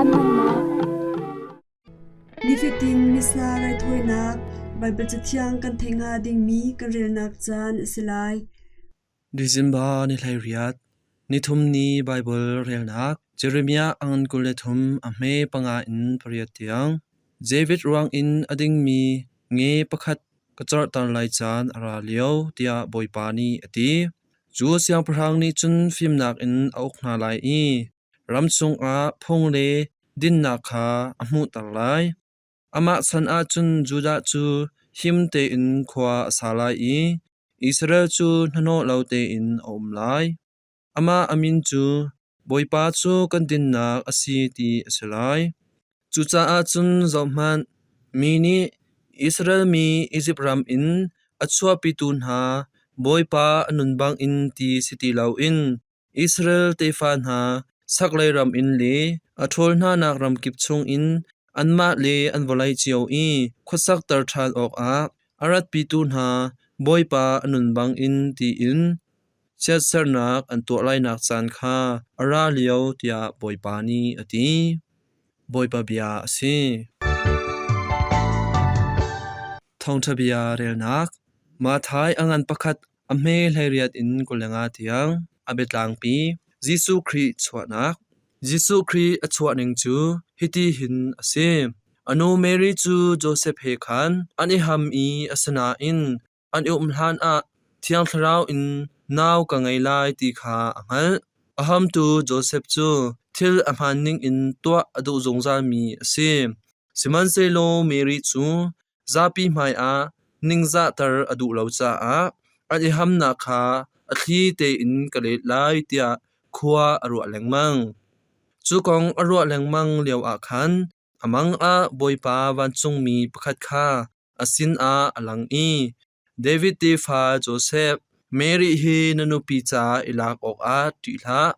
Caan hmannak. Nifatin Missa raithawinak Baibal Cathiang kan theih hnga dingmi kan relnak caan a si lai. December ni 18, nithum ni Baibal relnak Jeremiah a ngan 23 a hme panga in pariat tiang. David ruangin a dingmi nge pakhat ka corhter lai caan a ra lio, tiah Bawipa nih a ti. Cu siangpahrang nih cun fimnak in a uk hna lai i ram chungah phung le dinnak kha a hmuhter lai. Amah chan ah cun Judah cu him tein khua a sa lai i Israel cu hnahnawh lo tein a um lai. Amah a min cu Bawipa cu kan dinnak a si ti a si lai. Cucaah cun zohhmanh, mi nih Israel mi Izipt ram in a chuahpitu hna Bawipa a nun bangin ti si ti loin Israel tefa hna chaklei ram in le a ṭhawl hnanak ram kip chungin anmah le an vawlei cio i khuasakter ṭhan awkah a ratpitu hna Bawipa a nun bangin tiin chiatsernak an tuah lainak caan kha a ra lio tiah Bawipa nih a ti. Bawipa bia a si. Thawngṭha bia relnak Matthai a ngan pakhat a hme 18 in 25 tiang a biatlangpi Jesuh Khrih chuahnak. Jesuh Khrih a chuah ning cu hiti hin a si. A nu Mary cu Josef he khan an i ham i asinain an i um hlanah Thiang Thlarau in nau ka ngei lai ti kha a hngalh. A hamtu Josef cu thil a hmaan ningin tuah a duh zungzalmi a si. Sihmanhsehlaw Mary cu zapi hmaiah ningzahter a duh lo caah an i hamnak kha a thli tein ka let lai tiah khua a ruah lengmang. Cu kong a ruah lengmang lioah khan a mang ah Bawipa vancungmi pakhat kha a sinah a lang i, David tefa Josef, Mary hi na nupi ca i lak awkah ṭih hlah,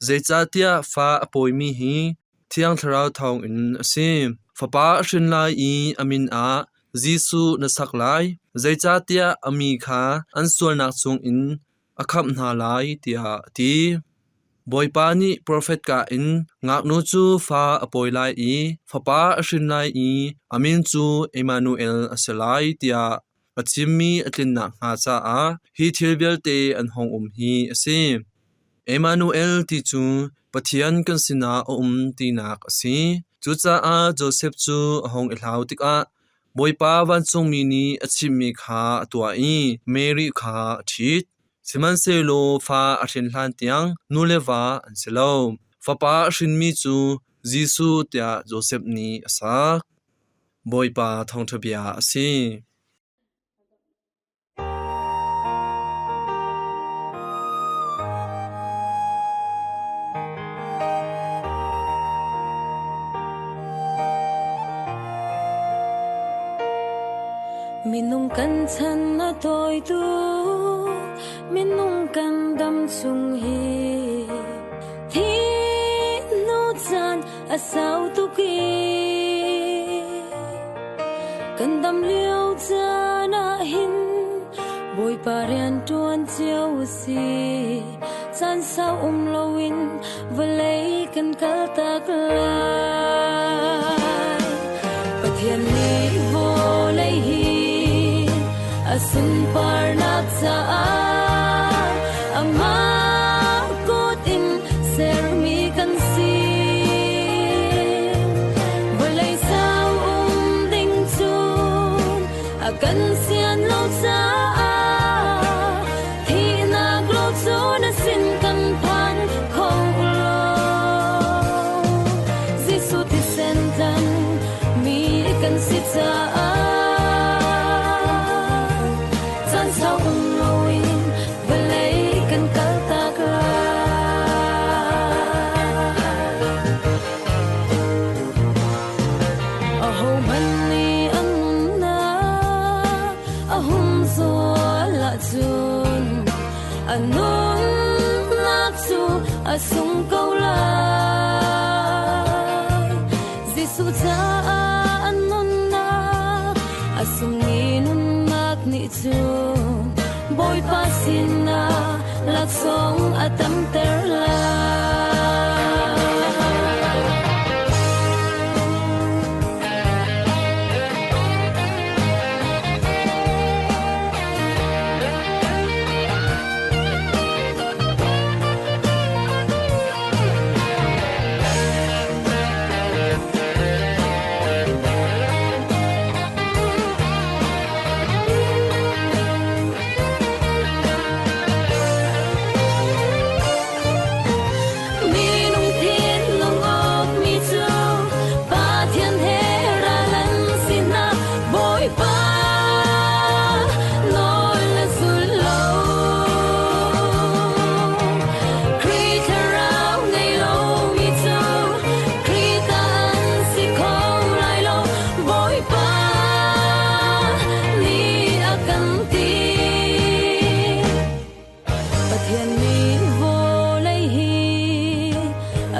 zeicahtiah fa a pawimi hi Thiang Thlarau thawngin a si. Fapa a hrin lai i a min ah Jesuh na sak lai, zeicahtiah a mi kha an sualnak chungin a khamh hna lai, tiah a ti. Bawipa nih profet ka in ngaknu cu fa a pawi lai i fapa a hrin lai i a min cu Emmanuel a si lai tiah a chimmi a tlin nakhnga caah hi thil vialte an hung um hi a si. Emmanuel ti cu Pathian kan sinah a um tinak a si. Cucaah Josef cu a hung i hlau tikah Bawipa vancungmi nih a chimhmi kha a tuah i Mary kha a ṭhit. Sihmanhsehlaw fa a hrin hlantiang nu le va an si lo. Fapa a hrinmi cu Jesuh tiah Josef nih a sak. Bawipa thawngṭha bia a si. Minung kan chan a tawi tuk, minung kan dam chung hi thi hnu caan a sau tuk i kan dam lio caan ah hin Bawipa rian ṭuan cio u si. Caan sau um loin vawlei kan kal tak lai. Pathian nih vawlei hi a sunparnak caah amah kut in sermi kan si. Vawlei sau um ding cu a kan sian lo caah thihnak lo cu na sin kan phan kho lo. Jesuh thisen tlan mi kan si caah caan sau um loin vawlei kan kal tak lai. Ahohmanh nih an nunnak a humzual ahcun a nunnak cu a sung ko lai. Jesuh caah an nunnak a sungmi nunnak nih cun Bawipa sinah laksawng a tamter lai.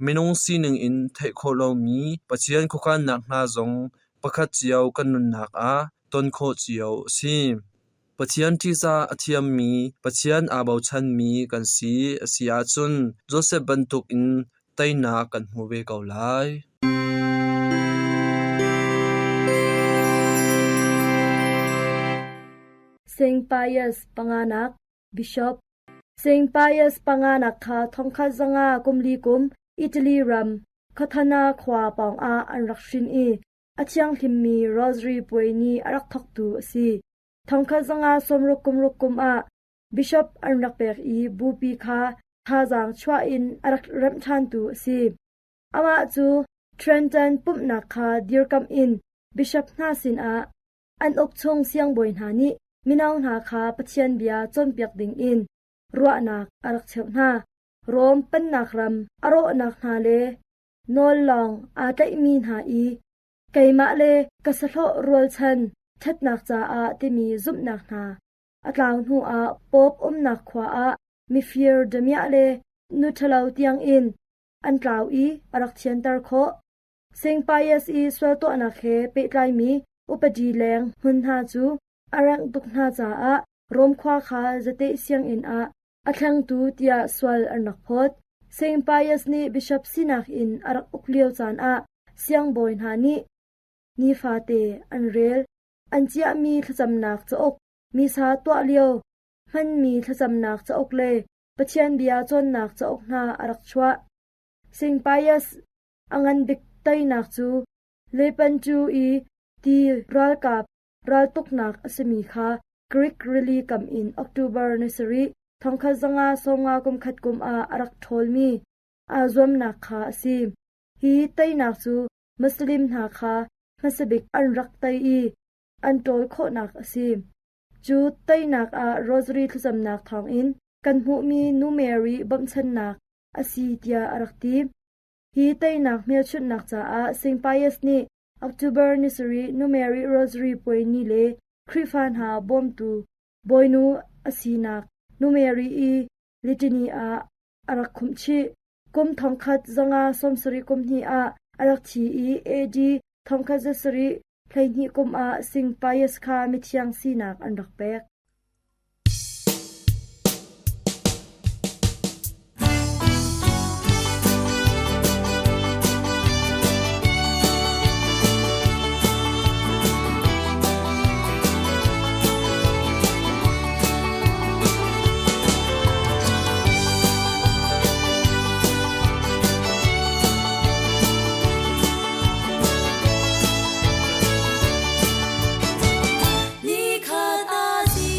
Minung sining in theih khawh lomi Pathian khuakhannak hna zong pakhat cio kan nunnak ah ton khawh cio a si. Pathian ṭihzah a thiammi, Pathian aa bochanmi kan si a si ahcun Josef bantukin teinak kan hmu ve ko lai. Saint Pius panganak Bishop Saint Pius panganak kha thongkhat zanga kumli kum Italy ram Catana khua pawngah an rak hrin i a thianghlimmi Rosary puai ni a rak thawktu a si. Thongkhat zanga sawmruk kumruk kum ah Bishop an rak pek i bupi kha thazaang chuah in a rak remh ṭhantu a si. Amah cu Trenton pumhnak kha dirkamh in bishop hna sinah an uk chung siangbawi hna nih mino hna kha Pathian bia cawnpiak dingin ruahnak a rak cheuh hna. Rom pennak ram a rawhnak hna le nawl lawng aa tlaihmi hna i keimah le ka sahlawh rualchan ṭhatnak caah timi zumhnak hna a tlau hnuah Pope umnak khua ah mifir damiah le nu ṭhalo tiangin an tlau i a rak thianter khawh. Saint Pius i sual tuahnak he pehtlaimi upadi leng hmun hna cu a rengh tuk hna caah Rom khua kha zateh sianginn ah a thlengtu tiah sual an rak phawt. Saint Pius nih bishop sinak in a rak uk lio caan ah siangbawi hna nih nifate an rel. An chiahmi thlacamnak cauk, misa tuah lio hmanmi thlacamnak cauk le Pathian bia cawnnak cauk hna a rak chuah. Saint Pius a ngan bik teinak cu Lepanto i ti ralkap raltuknak a simi kha Greek rili kam in October ni sarih thongkhat zanga sawmnga kum khat kum ah a rak ṭhawlmi aa zuamnak kha a si. Hi teinak cu Muslim hna kha hmasabik an rak tei i an ṭawl khawhnak a si. Cu teinak ah Rosary thlacamnak thawngin kan hmuhmi Nu Mary bawmhchannak a si tiah a rak ti. Hi teinak hmelchunhnak caah Saint Pius nih October ni sarih Nu Mary Rosary puai ni le Khrihfa hna bawmtu Bawinu a sinak Nu Mary i litany ah a rak khumh chih. Kum thongkhat zanga sawmsarih kum hnih ah a rak thi i AD thongkhat zasarih 12 kum ah Sing Pius kha mithiang sinak an rak pek. Nikhat a si.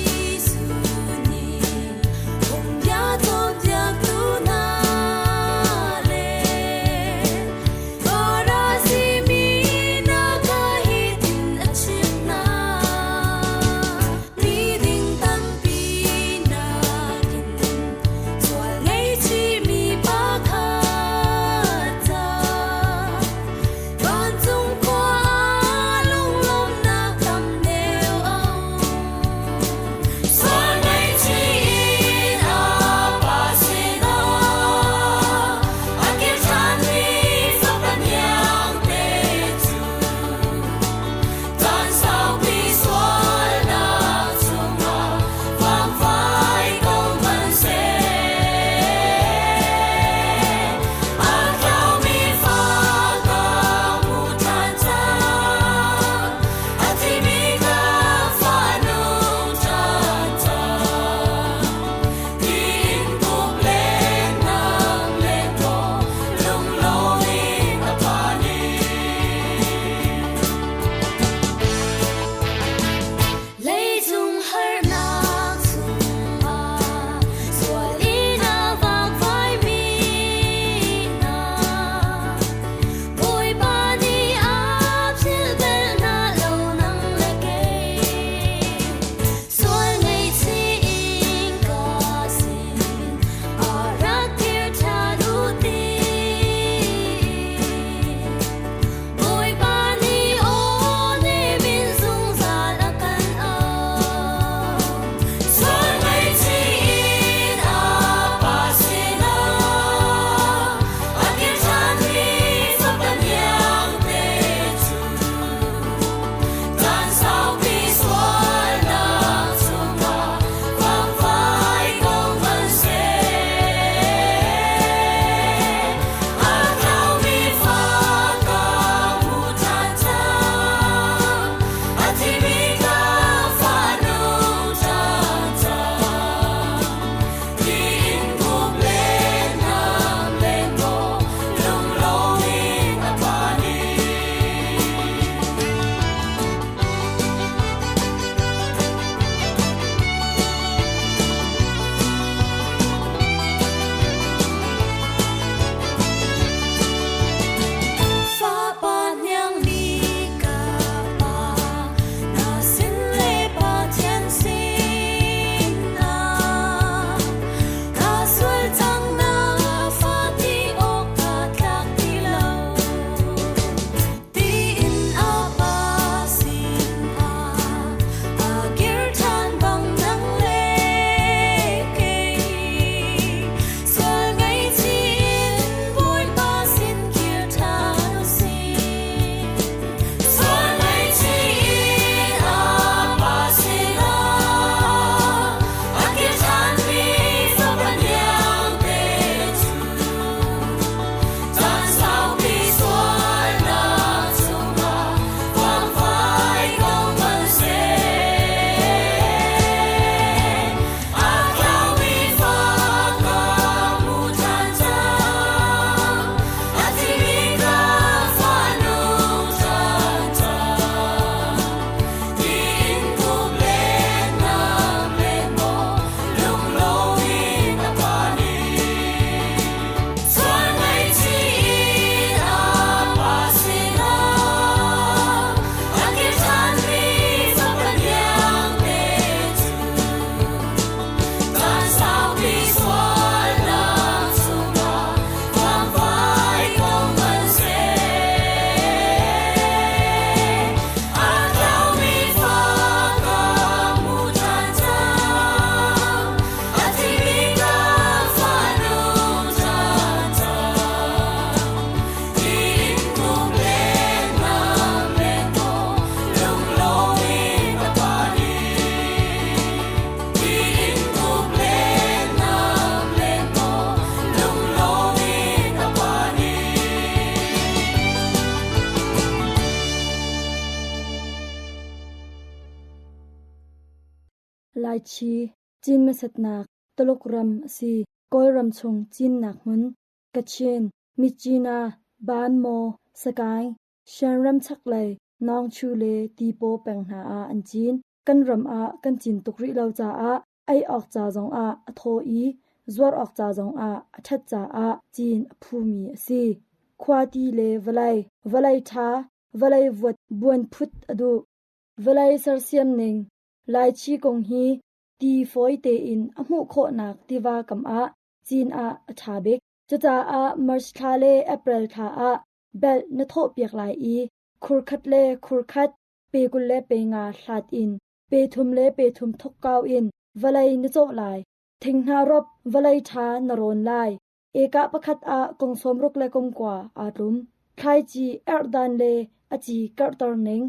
Laichi, cin hmasatnak, Tuluk ram a si. Kawlram chung cinnak hmun, Kachin, Myitkyina, Banmaw, Sagaing, Shan ram chaklei, Nawngchu le Tipaw peng hna ah an cin. Kan ram ah kan cin tuk rih lo caah ei awk ca zongah a thaw i zuar awk ca zongah a ṭhat caah cin a phumi a si. Khuati le vawlei, vawlei ṭha, vawlei vuat buan phut a duh. Vawlei sersiam ning, Laichi kong hi ti fawi tein a hmuh khawhnak tiva kam ah cin ah a ṭha bik. Cucaah March thla le April thla ah belh na thawhpiak lai i khurkhat le khurkhat pe 20 le pe nga hlat in pe thum le pe thum thuk kau in vawlei na cawh lai. Thinghnah rop vawlei ṭha na rawn lai. Ekah pakhat ah kong 60 le kong kua aa tlum. Thlaici erhdan le a ci karhter ning.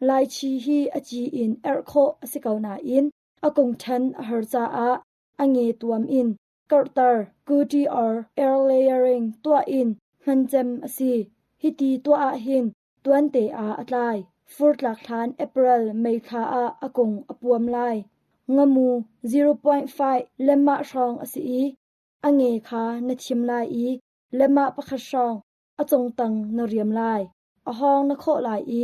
Laichi hi a ci in erh khawh a si ko nain a kung ṭhen a har caah a nge tuam in karhter kuti or air layering tuah in hman cem a si. Hiti tuah ahhin tuante ah a tlai. Furtlak hlan April May thla ah a kung a puam lai. Ngamu 0.5 lemmah hrawng a si i a nge kha na thim lai i lemmah pakhat hrawng a cungtang na riam lai. A hawng na khawh lai i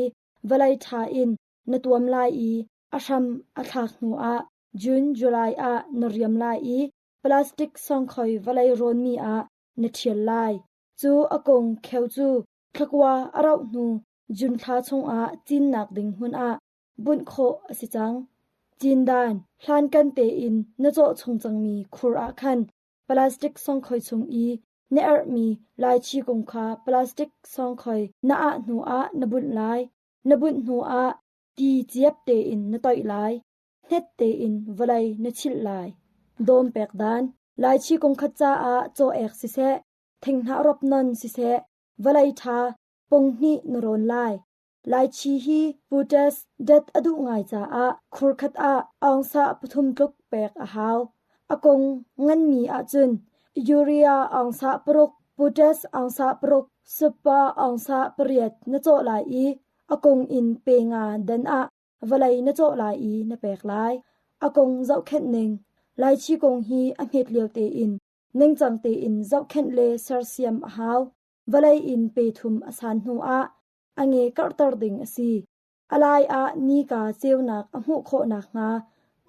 vawlei ṭha in na tuam lai i a hram a thlak hnuah June July ah na riam lai i plastic sawngkhoi vawlei rawnmi ah na ṭhial lai. Cu a kung kheu cu thlakua a rauh hnu June thla chungah cinnak ding hmun ah bunh khawh a si cang. Cindan hlankan tein na cawh chung cangmi khur ah khan plastic sawngkhoi chung i na erhmi laichi kung kha plastic sawngkhoi na ah hnu ah na bunh lai. Na bunh hnu ah ti ciap tein na toih lai. Hnet tein vawlei na chilh lai. Dawm pek dan Laichi kung khat caah caw ek siseh, thinghnah rop non siseh, vawlei ṭha pung hnih na rawn lai. Laichi hi Buddhist dat a duh ngai caah khurkhat ah awngsa pathum tluk pek a hau. A kung nganmi ahcun urea awngsa paruk, Buddhist awngsa paruk, supa awngsa pariat na cawh lai i a kung in pe nga dan ah vawlei na cawh lai i na pek lai. A kung zohkhenh ning Laichi kung hi a hmet lio tein ningcang tein zohkhenh le sersiam a hau. Vawlei in pe thum a san hnu ah a nge karhter ding a si. A lai ah nika ceunak a hmuh khawh nakhnga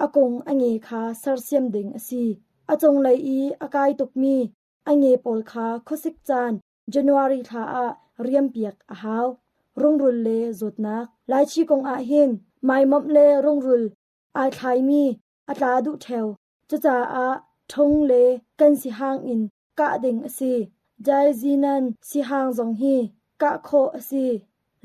a kung a nge kha sersiam ding a si. A cunglei i a kai tukmi a nge pawl kha khuasik caan January thla ah riampiak a hau. Rungrul le zawtnak Laichi kong ah hin maimomh le rungrul ai thlaimi a tla duh ṭheo. Cucaah ṭhung le kan sihang in kah ding a si. Daizinan sihang zong hi kah khawh a si.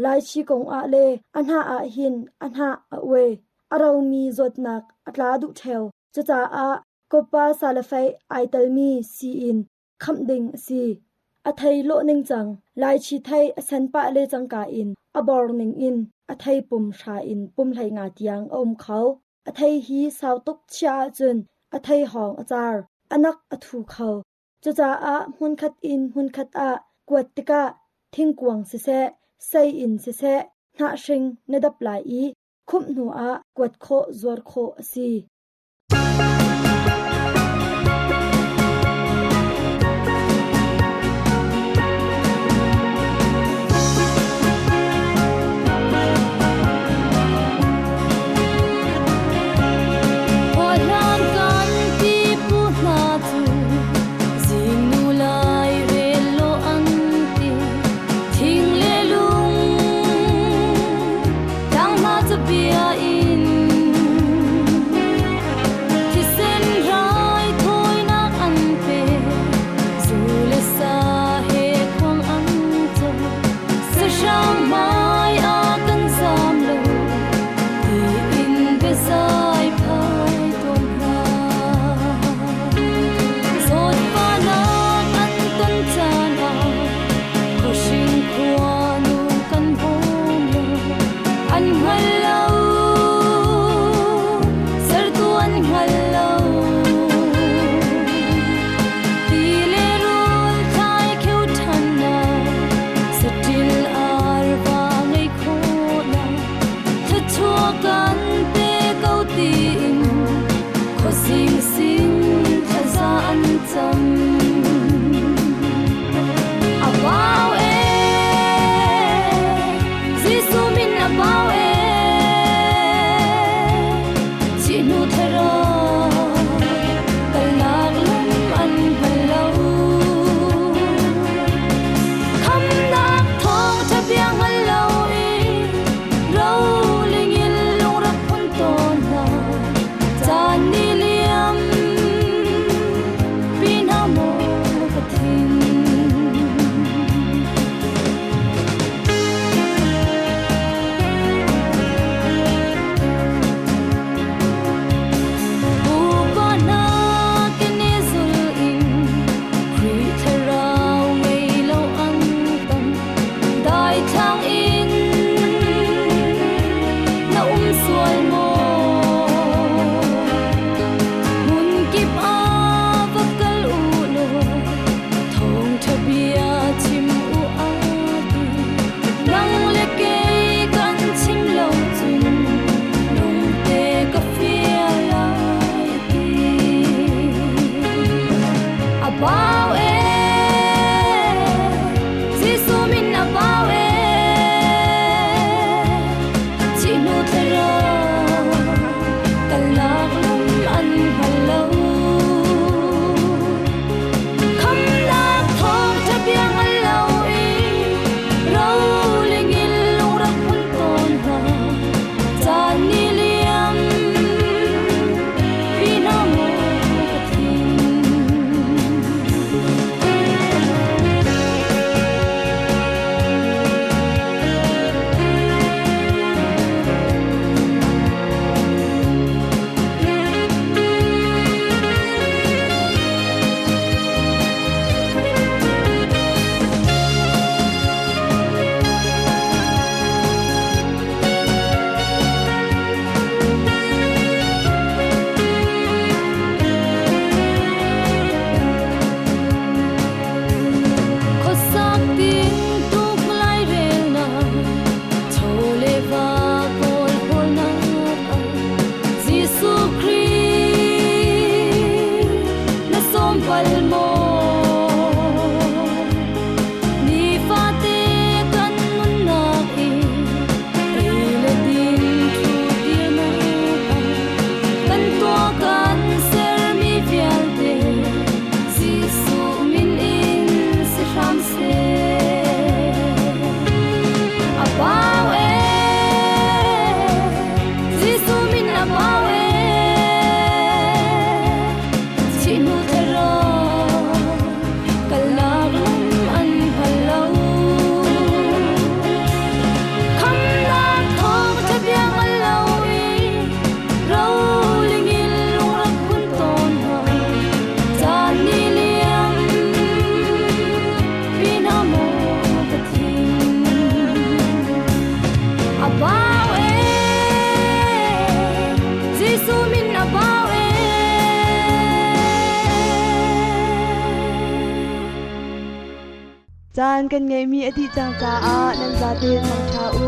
Laichi kong ah le a hnah ah hin a hnah a uai. A romi zawtnak a tla duh ṭheo. Cucaah kawpa salafeih ai telmi sii in khamh ding a si. A thei lawh ningcang Laichi thei a sen pah le cangka in a bor ning in a thei pum hra in pum 15 tiang a um kho. A thei hi sau tuk chiah ahcun a thei hawng a car, a nak a thu kho. Cucaah hmunkhat in hmunkhat ah kuat tikah thingkuang siseh, sei in siseh, hnahhring na dap lai i khumh hnu ah kuat khawh zuar khawh a si. Hlan kan pipu hna cu zingnu lai rel law an ti thing le lung tlang hna cu bia in thisen raithawinak an pe zu le sa he khuang an caw sahrang hmai ah kan zam lo tiin biazai phai tawn hna zawtfahnak an ton caan ah khuahring khuanu kan bawm lo an hngal lo sertu an hngal lo ti le rawl thlai kheu ṭhan na saṭil arva. in na um sual maw? Hmun kip ah va kal u law thawngṭha bia chim u a ti. Nang le kei kan chim lo cun lungte ka fial lai ti. A bau ee, Jesuh min a bau ee, thih hnu thlarau kalnak lam an hngal lo. Khamnak thawngṭha bia hngal lo i roling in lungrak hmun tawn hna. Caan ni liam pi hna maw ka thin. Khuasak tintuk lairelnak, chaw le va kawl hawlnak ah Jesuh Khrih na sawm bal maw? Nifate kan nunnak i ei le din ṭhudirnak ah kan tuah kan sermi vialte Jesuh min in si hram seh. A bau ee, Jesuh min a bau ee, thih hnu thlarau kalnak lam an hngal lo. Khamnak thawngṭha bia hngal lo i roling in lungrak hun tawn hna. Caan ni liam pi hna maw ka thin. A bau ee, Jesuh min a bau ee. Caan kan ngeihmi a dih cang caah nan zaten mangṭha u.